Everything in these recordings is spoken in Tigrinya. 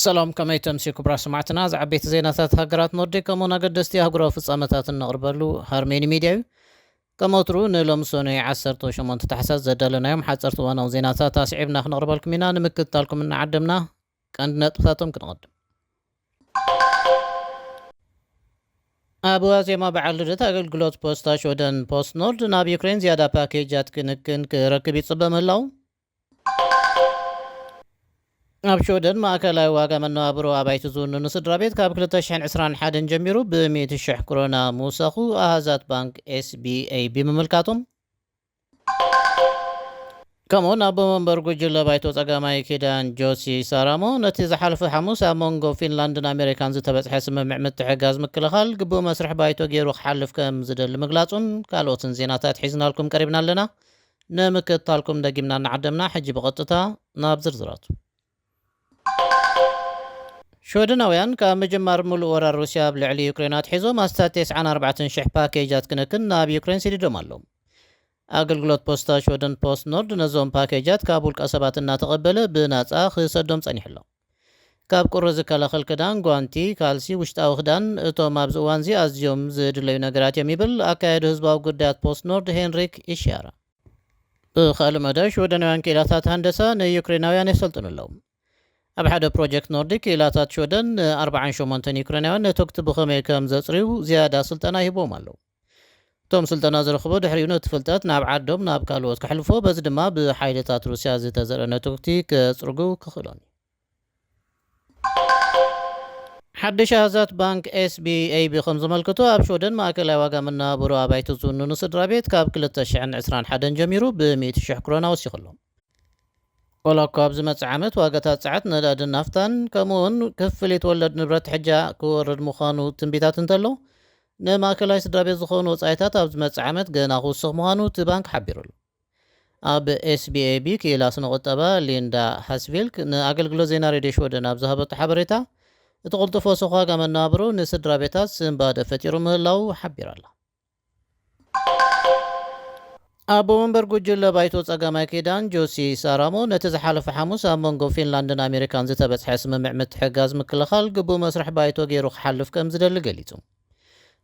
ሰላም፣ ከመይ ተምሲ ክቡራት ሰማዕትና? ዝዓበይቲ ዜናታት ሃገራት ኖርዲክ ከምኡውን ኣገደስቲ ኣህጉራዊ ፍጻመታት እነቕርበሉ ሃርሜኒ ሚድያ እዩ። ከም ወትሩ ንሎሚ ሰኑይ ዓሰርተ ሸሞንተ ታሕሳስ ዘዳለናዮም ሓጸርቲ እዋናዊ ዜናታት ኣስዒብና ክነቕርበልኩም ኢና። ንምክትታልኩም እናዓደምና ቀንዲ ነጥብታቶም ክንቐድም። ኣብ ዋዜማ በዓል ልደት ኣገልግሎት ፖስታ ሽወደን ፖስት ኖርድ ናብ ዩክሬን ዝያዳ ፓኬጃት ክንክን ክረክብ ይጽበ ምህላው። ኣብ ሽወደን ማእከላይ ዋጋ መነባብሮ ኣባይቲ ዝውንኑ ስድራ ቤት ካብ ክልተ ሽሕን ዕስራን ሓደን ጀሚሩ ብ ሚእቲ ሽሕ ክሮና ምውሳኹ ኣሃዛት ባንክ ኤስቢኤቢ ምምልካቶም። ከምኡውን ኣቦ መንበር ጉጅለ ባይቶ ጸጋማይ ኪዳን ጆሲ ሳራሞ ነቲ ዝሓለፈ ሓሙስ ኣብ መንጎ ፊንላንድን ኣሜሪካን ዝተበጽሐ ስምምዕ ምትሕጋዝ ምክልኻል ግቡእ መስርሕ ባይቶ ገይሩ ክሓልፍ ከም ዝደሊ ምግላጹን ካልኦትን ዜናታት ሒዝናልኩም ቀሪብና ኣለና። ንምክትታልኩም ደጊምና እናዓደምና፣ ሕጂ ብቐጥታ ናብ ዝርዝራቱ። ሽወደናውያን ካብ ምጅማር ምሉእ ወራር ሩስያ ኣብ ልዕሊ ዩክሬን ኣትሒዞም ኣስታት ተስዓን ኣርባዕተን ሽሕ ፓኬጃት ክንክን ናብ ዩክሬን ሰዲዶም ኣለዉ። ኣገልግሎት ፖስታ ሽወደን ፖስት ኖርድ ነዞም ፓኬጃት ካብ ውልቀ ሰባት እናተቐበለ ብናጻ ክሰዶም ጸኒሑ ኣሎ። ካብ ቁሪ ዝከላኸል ክዳን፣ ጓንቲ፣ ካልሲ፣ ውሽጣዊ ክዳን፣ እቶም ኣብዚ እዋንዚ ኣዝዮም ዝድለዩ ነገራት እዮም ይብል ኣካያዲ ህዝባዊ ጉዳያት ፖስት ኖርድ ሄንሪክ ኢሽያራ። ብኻልእ መዳይ ሽወደናውያን ክኢላታት ሃንደሳ ንዩክሬናውያን የሰልጥኑ ኣለዉ። ኣብ ሓደ ፕሮጀክት ኖርዲክ ክኢላታት ሽወደን ን ኣርባዓን ሸሞንተን ዩክሬናውያን ነተኩቲ ብኸመይ ከም ዘጽርዩ ዝያዳ ስልጠና ይህብዎም ኣለዉ። እቶም ስልጠና ዝረኽቡ ድሕሪኡ ነቲ ፍልጠት ናብ ዓዶም ናብ ካልኦት ከሕልፎ፣ በዚ ድማ ብሓይልታት ሩስያ ዝተዘርአ ነተኩቲ ከጽርጉ ክኽእሎም እዩ። ሓድሽ ኣሃዛት ባንክ ኤስቢኤቢ ከም ዘመልክቶ ኣብ ሽወደን ማእከላይ ዋጋ መነባብሮ ኣባይቲ ዝውንኑ ስድራ ቤት ካብ ክልተ ሽሕን ዕስራን ሓደን ጀሚሩ ብ ሚእቲ ሽሕ ክሮና ወሲኹ ኣሎ። ወላ እኳ ኣብዚ መጽእ ዓመት ዋጋታት ጸዓት፣ ነዳድን ናፍታን ከምኡውን ክፍሊት ወለድ ንብረት ሕጃ ክወርድ ምዃኑ ትንቢታት እንተሎ፣ ንማእከላይ ስድራ ቤት ዝኾኑ ወጻኢታት ኣብዚ መጽእ ዓመት ገና ክውስኽ ምዃኑ እቲ ባንክ ሓቢሩ ኣሎ። ኣብ ኤስቢኤቢ ክኢላ ስነ ቁጠባ ሊንዳ ሃስቪልክ ንኣገልግሎት ዜና ሬድዮ ሽወደን ኣብ ዝሃበቶ ሓበሬታ፣ እቲ ቅልጡፍ ወሰኽ ዋጋ መነባብሮ ንስድራ ቤታት ስንባደ ፈጢሩ ምህላው ሓቢራ ኣላ። ኣቦ መንበር ጉጅለ ባይቶ ጸጋማይ ኪዳን ጆሲ ሳራሞ ነቲ ዝሓለፈ ሓሙስ ኣብ መንጎ ፊንላንድን ኣሜሪካን ዝተበጽሐ ስምምዕ ምትሕጋዝ ምክልኻል ግቡእ መስርሕ ባይቶ ገይሩ ክሓልፍ ከም ዝደሊ ገሊጹ።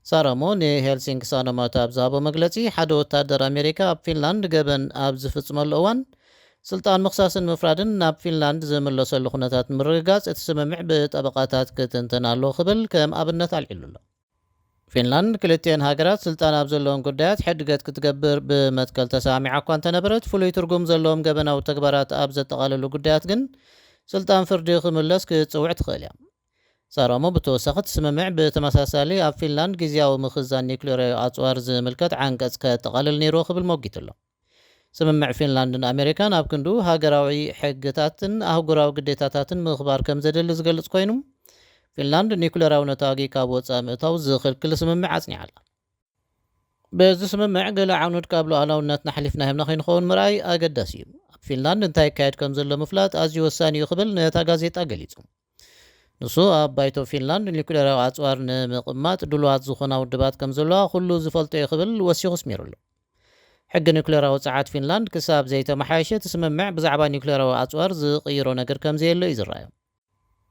ሳራሞ ንሄልሲንኪ ሳኖማታ ኣብ ዝሃቦ መግለጺ፣ ሓደ ወታደር ኣሜሪካ ኣብ ፊንላንድ ገበን ኣብ ዝፍጽመሉ እዋን ስልጣን ምኽሳስን ምፍራድን ናብ ፊንላንድ ዝምለሰሉ ኩነታት ንምርግጋጽ እቲ ስምምዕ ብጠበቓታት ክትንተን ኣለዎ ክብል ከም ኣብነት ኣልዒሉ ኣሎ። ፊንላንድ ክልቲኤን ሃገራት ስልጣን ኣብ ዘለዎም ጉዳያት ሕድገት ክትገብር ብመትከል ተሰማሚዓ እኳ እንተነበረት፣ ፍሉይ ትርጉም ዘለዎም ገበናዊ ተግባራት ኣብ ዘጠቓለሉ ጉዳያት ግን ስልጣን ፍርዲ ክምለስ ክትጽውዕ ትኽእል እያ። ሳራሞ ብተወሳኺ እቲ ስምምዕ ብተመሳሳሊ ኣብ ፊንላንድ ግዝያዊ ምኽዛን ኒውክሌራዊ ኣጽዋር ዝምልከት ዓንቀጽ ከጠቓልል ነይርዎ ክብል ሞጊቱ ኣሎ። ስምምዕ ፊንላንድን ኣሜሪካን ኣብ ክንዱ ሃገራዊ ሕግታትን ኣህጉራዊ ግዴታታትን ምኽባር ከም ዘደሊ ዝገልጽ ኮይኑ፣ ፊንላንድ ኒውክሌራዊ ነታጊ ካብ ወጻኢ ምእታው ዝኽልክል ስምምዕ ኣጽኒዓ ኣላ። በዚ ስምምዕ ገለ ዓኑድ ካብ ሉዓላውነትና ኣሕሊፍና ሂብና ከይንኸውን ምርኣይ ኣገዳሲ እዩ። ኣብ ፊንላንድ እንታይ ይካየድ ከም ዘሎ ምፍላጥ ኣዝዩ ወሳኒ እዩ ክብል ነታ ጋዜጣ ገሊጹ። ንሱ ኣብ ባይቶ ፊንላንድ ኒውክሌራዊ ኣጽዋር ንምቕማጥ ድሉዋት ዝኾና ውድባት ከም ዘለዋ ኩሉ ዝፈልጦ እዩ ክብል ወሲኹ ኣስሚሩ ኣሎ። ሕጊ ኒውክሌራዊ ጸዓት ፊንላንድ ክሳብ ዘይተመሓየሸ እቲ ስምምዕ ብዛዕባ ኒውክሌራዊ ኣጽዋር ዝቕይሮ ነገር ከም ዘየሎ እዩ ዝረኣዮ።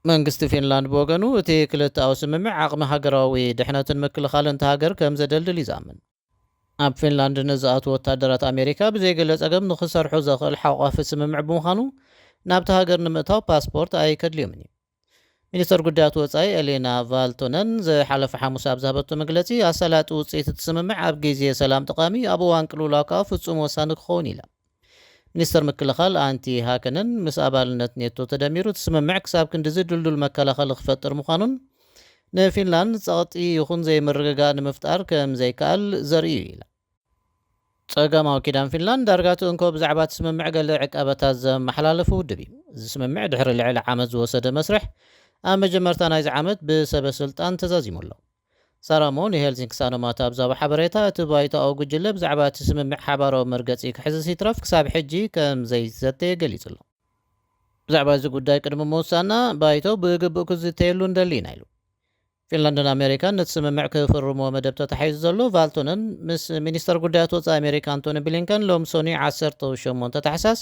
መንግስቲ ፊንላንድ ብወገኑ እቲ ክልተኣዊ ስምምዕ ዓቕሚ ሃገራዊ ድሕነትን ምክልኻልን እታ ሃገር ከም ዘደልድል እዩ ዝኣምን። ኣብ ፊንላንድ ንዝኣትዉ ወታደራት ኣሜሪካ ብዘይገለ ጸገም ንኽሰርሑ ዘኽእል ሓቋፊ ስምምዕ ብምዃኑ ናብቲ ሃገር ንምእታው ፓስፖርት ኣይከድልዮምን እዩ። ሚኒስተር ጉዳያት ወጻኢ ኤሌና ቫልቶነን ዝሓለፈ ሓሙስ ኣብ ዝሃበቶ መግለጺ፣ ኣሳላጢ ውጽኢት እቲ ስምምዕ ኣብ ግዜ ሰላም ጠቓሚ፣ ኣብ እዋን ቅልውላው ከኣ ፍጹም ወሳኒ ክኸውን ኢላ። ሚኒስተር ምክልኻል ኣንቲ ሃከነን ምስ ኣባልነት ኔቶ ተደሚሩ እቲ ስምምዕ ክሳብ ክንድዚ ድልዱል መከላኸሊ ክፈጥር ምዃኑን ንፊንላንድ ጸቕጢ ይኹን ዘይምርግጋእ ንምፍጣር ከም ዘይከኣል ዘርኢ እዩ ኢላ። ጸጋማዊ ኪዳን ፊንላንድ ዳርጋ እቲ እንኮ ብዛዕባ እቲ ስምምዕ ገለ ዕቃበታት ዘመሓላለፈ ውድብ እዩ። እዚ ስምምዕ ድሕሪ ልዕሊ ዓመት ዝወሰደ መስርሕ ኣብ መጀመርታ ናይዚ ዓመት ብሰበ ስልጣን ተዛዚሙ ኣሎ። ሳራሞ ንሄልሲንኪ ሳኖማታ ኣብ ዝሃቦ ሓበሬታ፣ እቲ ባይቶኣዊ ጉጅለ ብዛዕባ እቲ ስምምዕ ሓባራዊ መርገጺ ክሕዝስ ይትረፍ ክሳብ ሕጂ ከም ዘይዘተየ ገሊጹ ኣሎ። ብዛዕባ እዚ ጉዳይ ቅድሚ ምውሳና ባይቶ ብግቡእ ክዝተየሉ እንደሊ ኢና ኢሉ። ፊንላንድን ኣሜሪካን ነቲ ስምምዕ ክፍርምዎ መደብ ተታሒዙ ዘሎ ቫልቶነን ምስ ሚኒስተር ጉዳያት ወጻኢ ኣሜሪካ ኣንቶኒ ብሊንከን ሎም ሰኑይ ዓሰርተ ሸሞንተ ታሕሳስ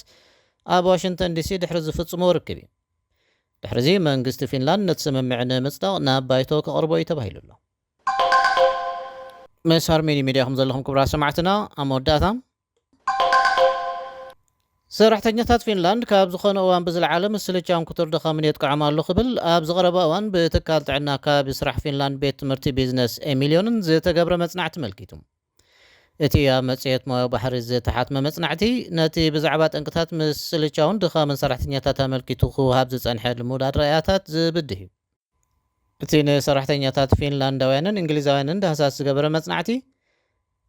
ኣብ ዋሽንግተን ዲሲ ድሕሪ ዝፍጽምዎ ርክብ እዩ። ድሕርዚ መንግስቲ ፊንላንድ ነቲ ስምምዕ ንምጽዳቕ ናብ ባይቶ ክቐርቦ እዩ ተባሂሉ ኣሎ። ምስ ሃርሜኒ ሚድያ ከም ዘለኹም ክቡራት ሰማዕትና፣ ኣብ መወዳእታ ሰራሕተኛታት ፊንላንድ ካብ ዝኾነ እዋን ብዝለዓለ ምስልቻውን ክቱር ድኻምን የጥቅዖም ኣሎ ክብል ኣብ ዝቐረበ እዋን ብትካል ጥዕና ኣካባቢ ስራሕ ፊንላንድ ቤት ትምህርቲ ቢዝነስ ኤሚልዮንን ዝተገብረ መጽናዕቲ መልኪቱ። እቲ ኣብ መጽሔት ሞያዊ ባሕሪ ዝተሓትመ መጽናዕቲ ነቲ ብዛዕባ ጠንቅታት ምስልቻውን ድኻምን ሰራሕተኛታት ኣመልኪቱ ክወሃብ ዝጸንሐ ልሙድ ኣረኣእያታት ዝብድህ እዩ። እቲ ንሰራሕተኛታት ፊንላንዳውያንን እንግሊዛውያንን ዳህሳስ ዝገበረ መጽናዕቲ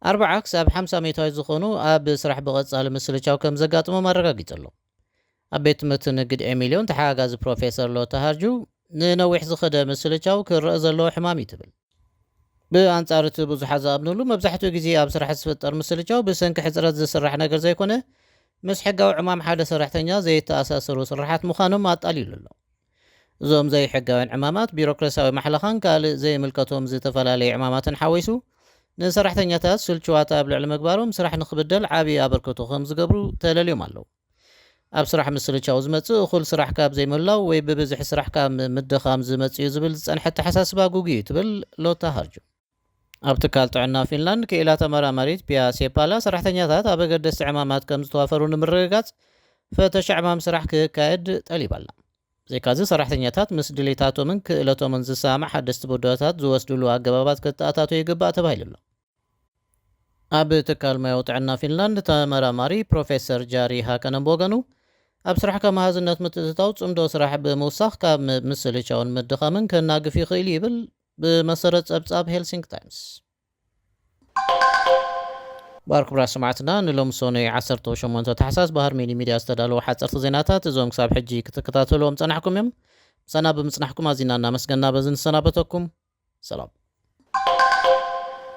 ኣርብዓ ክሳብ ሓምሳ ሚእታዊት ዝኾኑ ኣብ ስራሕ ብቐጻሊ ምስልቻው ከም ዘጋጥሞም ኣረጋጊጹ ኣሎ። ኣብ ቤት ትምህርቲ ንግድ ኤሚልዮን ተሓጋጋዚ ፕሮፌሰር ሎታ ሃርጁ ንነዊሕ ዝኸደ ምስልቻው ክረአ ዘለዎ ሕማም እዩ ትብል። ብኣንጻር እቲ ብዙሓት ዝኣምንሉ መብዛሕትኡ ግዜ ኣብ ስራሕ ዝፍጠር ምስልቻው ብሰንኪ ሕጽረት ዝስራሕ ነገር ዘይኮነ ምስ ሕጋዊ ዕማም ሓደ ሰራሕተኛ ዘይተኣሳሰሩ ስራሓት ምዃኖም ኣጣሊሉ ኣሎ። እዞም ዘይሕጋውያን ዕማማት ቢሮክራሲያዊ ማሕለኻን ካልእ ዘይምልከቶም ዝተፈላለዩ ዕማማትን ሓዊሱ ንሰራሕተኛታት ስልችዋት ኣብ ልዕሊ ምግባሮም ስራሕ ንክብደል ዓብዪ ኣበርክቶ ከም ዝገብሩ ተለልዮም ኣለዉ። ኣብ ስራሕ ምስልቻው ዝመጽእ እኹል ስራሕ ካብ ዘይምህላው ወይ ብብዝሒ ስራሕ ካብ ምድኻም ዝመጽእ እዩ ዝብል ዝጸንሐ ኣተሓሳስባ ጉጉይ እዩ ትብል ሎታ ሃርጁ። ኣብ ትካል ጥዕና ፊንላንድ ክኢላ ተመራማሪት ፒያ ሴፓላ ሰራሕተኛታት ኣብ ኣገደስቲ ዕማማት ከም ዝተዋፈሩ ንምርግጋጽ ፈተሻ ዕማም ስራሕ ክካየድ ጠሊባ ኣላ። ብዘይካዚ ሰራሕተኛታት ምስ ድሌታቶምን ክእለቶምን ዝሰማማዕ ሓደስቲ ብድሆታት ዝወስድሉ ኣገባባት ክተኣታቶ ይግባእ ተባሂሉ ኣሎ። ኣብ ትካል ሞያዊ ጥዕና ፊንላንድ ተመራማሪ ፕሮፌሰር ጃሪ ሃከነን ብወገኑ ኣብ ስራሕካ መሃዝነት ምትእትታው ጽምዶ ስራሕ ብምውሳኽ ካብ ም- ምስልቻውን ምድኻምን ከናግፍ ይኽእል ይብል ብመሰረት ጸብጻብ ሄልሲንክ ታይምስ። ባር ክቡራት ሰማዕትና ንሎም ሶነ ዓሰርተ ሸሞንተ ታሕሳስ ብሃርሜኒ ሚድያ ዝተዳለዉ ሓፀርቲ ዜናታት እዞም ክሳብ ሕጂ ክትከታተልዎም ጸናሕኩም እዮም። ምሳና ብምጽናሕኩም ኣዚና እናመስገና በዚ ንሰናበተኩም። ሰላም።